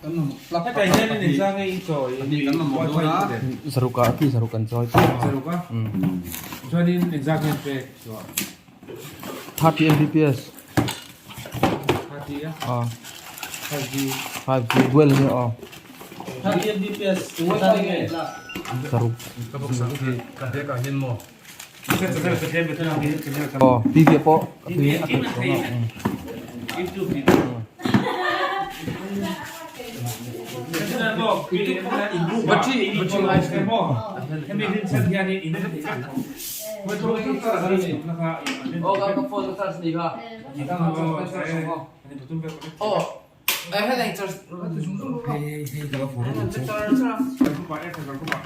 Hetah hian in engzah nge i chawi wifi chu le? Zaruk ah ti zaruk an chawi ta. Zaruk a? Chuanin engzah nge an pek chhuah? 30 Mbps. 30 a? Ah. 5G. 5G dual ania aw. 30 Mbps engzah nge? Zaruk. Ka box ah khi ka bag ah hian maw? Aw TV pawh a tui a theih tawh a.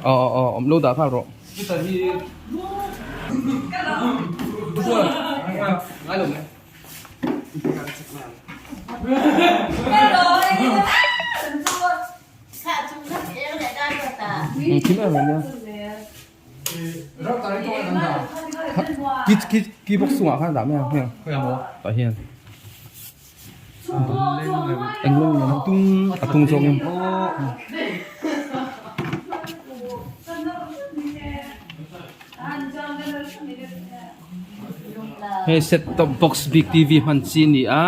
Aw aw aw awm lo dah nghal rawh. Engkim em ania. Ki ki ki box chungah khan dah mai ang heng tah hian. Eng lawng nge a tung zawk in. Hei set top box bik TV hman chi a ni a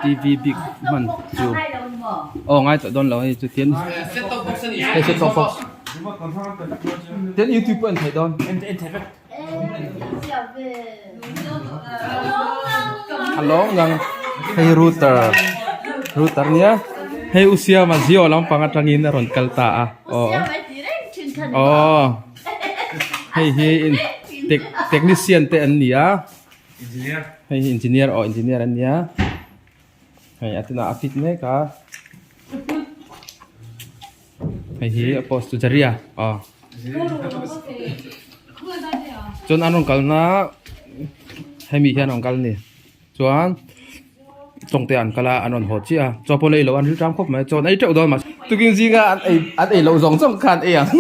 TV bik hman chu aw ngai tawh dawn lo hei chu tian hei set top box tian youtube pawh en theih dawn. A lawng ngang hei router router nia hei u siama zio lampang atangin a rawn kal ta a aw aw hei hi in tech technician te an ni a hei hi engineer aw engineer an nia hei a tunah a fit mek a hei hi a post chu Jaria aw chuan an rawn kalna hemi hian an rawn kal a ni chuan tawngte an kal a an rawn haw chiah a chaw pawh la ei loh an rilṭam khawp mai chaw an ei teuh dawn mahse tukin zinga an ei an ei loh zawng zawng kha an ei ang.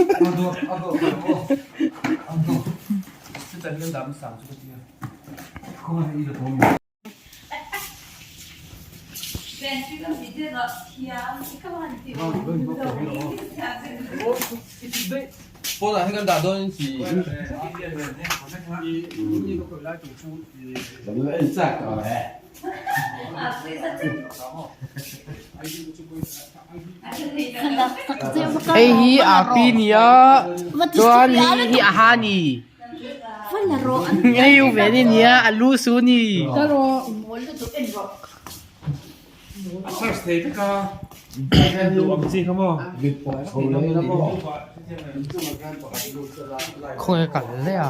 Pawnah hian kan dah dawn in si. Hei hi api nia chuan hei hi a ha ni. Hei u ve ni nia a lu su ni. Search thei vek a duh ang chi kha maw. Khawnge kal hle a.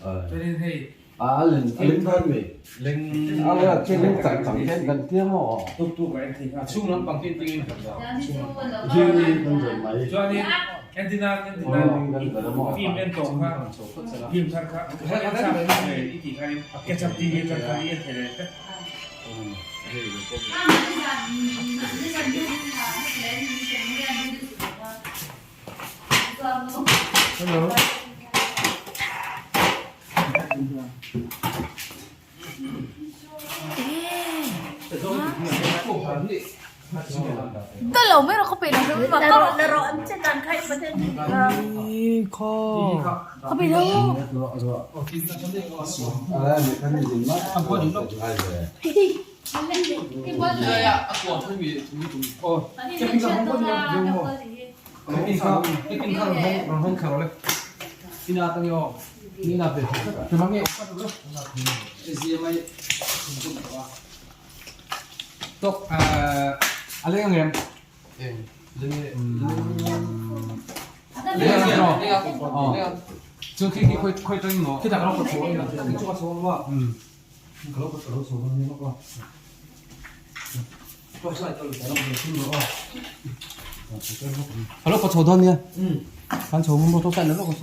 Chuanin hei A leng a leng dawn mi? Leng a leng a leng chang chang hian kan tia maw? Tuk tuk a en thei nghal. Chhung lampang khi tingin kan dah. Chhung lampang. Hi kan zawn mai. Chuanin entina entina film en tawh kha film thar kha en chak i tih khanin ketchup TV atang khan i en thei leh vek. Hello. Alo ka chho dawn nia kan chho ngam rawh tawh lawk a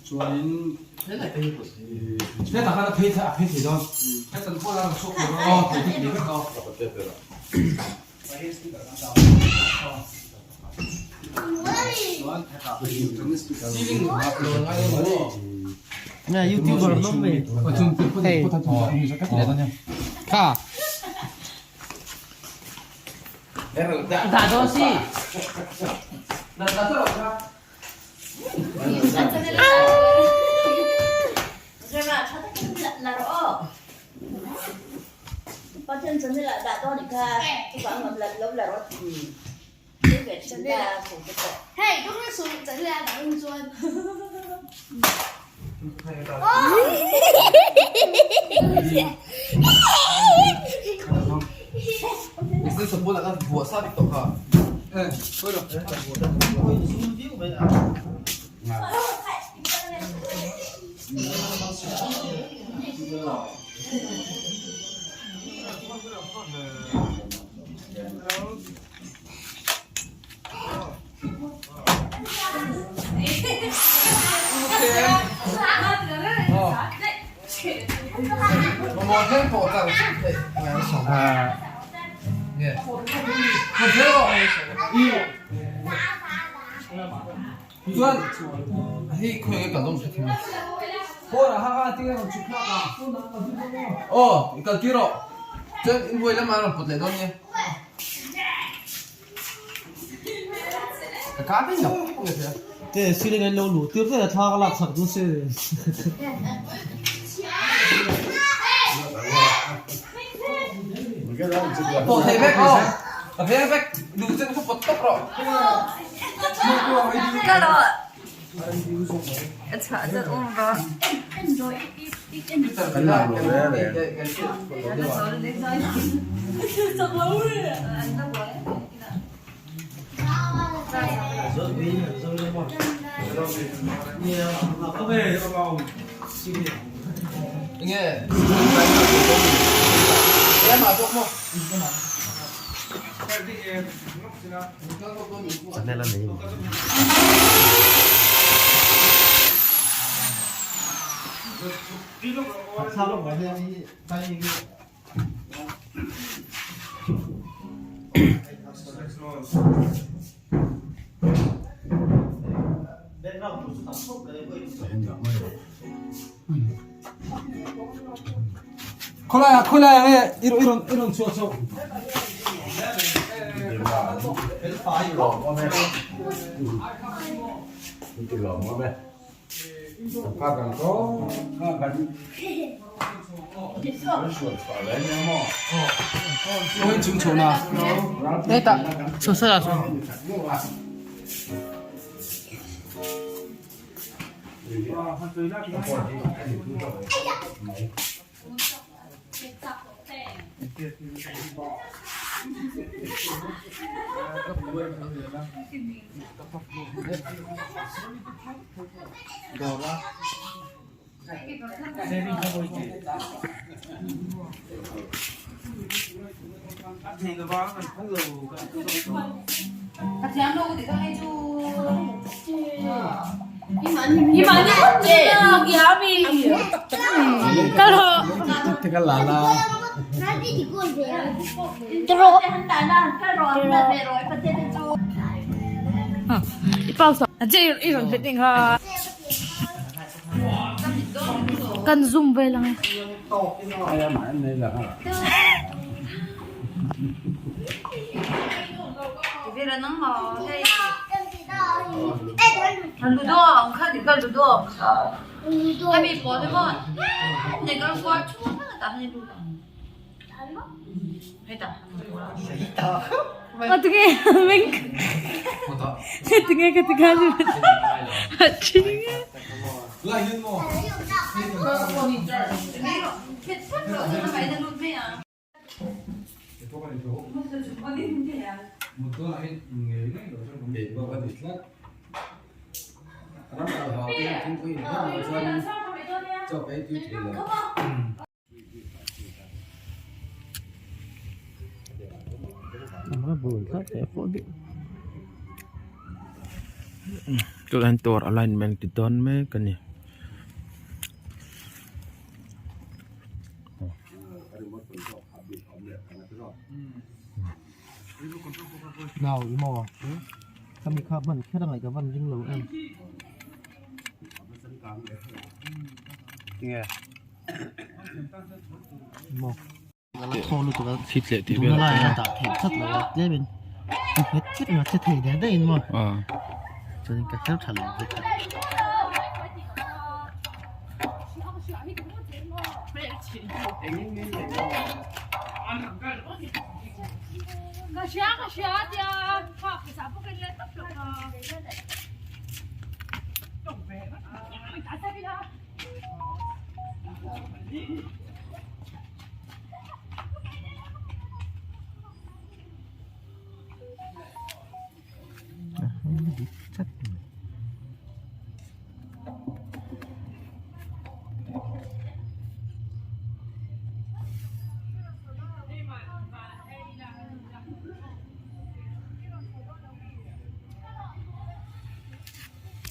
chuanin hetah khan a phei a phei thei dawn aw thei thei thei vek aw. Nè youtuber nom me. Hey. Kha. Dah dawn si. Kan zoom ve lang e. 어떻게 맹 어떻게 그렇게 하시면 Chuan tur alignment ti dawn mek a ni. Tinge? Maw. La thaw lutuk a. Thit leh tih vel. Tuna lai a dah theih tlat lo a tlemin a nghet chiah in a che thei der daih in maw. Chuanin ka her tha lo bawk a.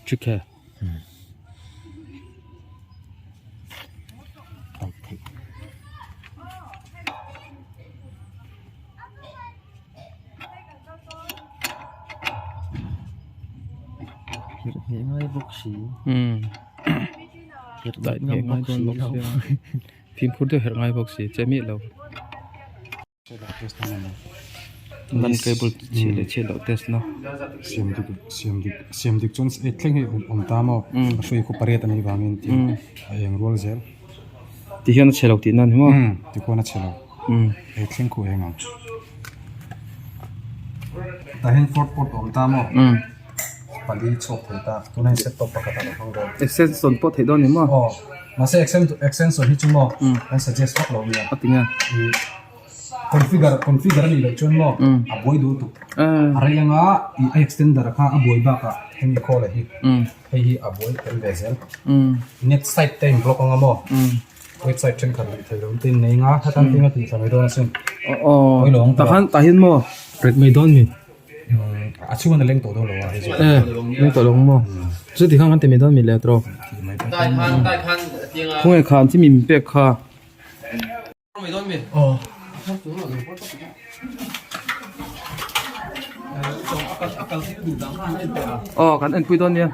Chikhe. Herh heh ngai bawk si. Herh Dai ngam heh ngai bawk dawn si bawk lo. sia. Fimkhur deuh herh ngai bawk si che miah lo. Lan cable chhiat leh chhiat loh test na. Siam dik siam dik siam dik chuan ei thleng hi awm ta maw a hrui khu pariat a nih vangin tih a eng rual zel. Ti hian a chhe lo tih na ni maw? Ti khuan a chhe lo. Ei thleng khu eng ang. Tah hian fourth port a awm ta maw? Pali chhuak thei ta tuna hi set top pakhat ah lo hmang dawn. Extension pawh theih dawn ni maw? Aw mahse extension hi chu maw kan suggest vak lo nia. A ti nge? Configure configure a nih loh chuan maw a buai duh tuk. A rei anga ih a extender kha a buai bakah hemi khawl a hi hei hi a buai tel ve zel. Net site te a in block anga maw website thenkhat luh theih loh te in nei anga heta tin a tih thla mai dawn asin. Aw tah tah hian maw rek mai dawn mi? A chhunga leng tawh dawn lo a hei zawk. Leng tawh lo maw? Chu ti khan kan ti mai dawn mi le tawh. Khawnge khan chi min pek kha. Aw kan enpui dawn nia.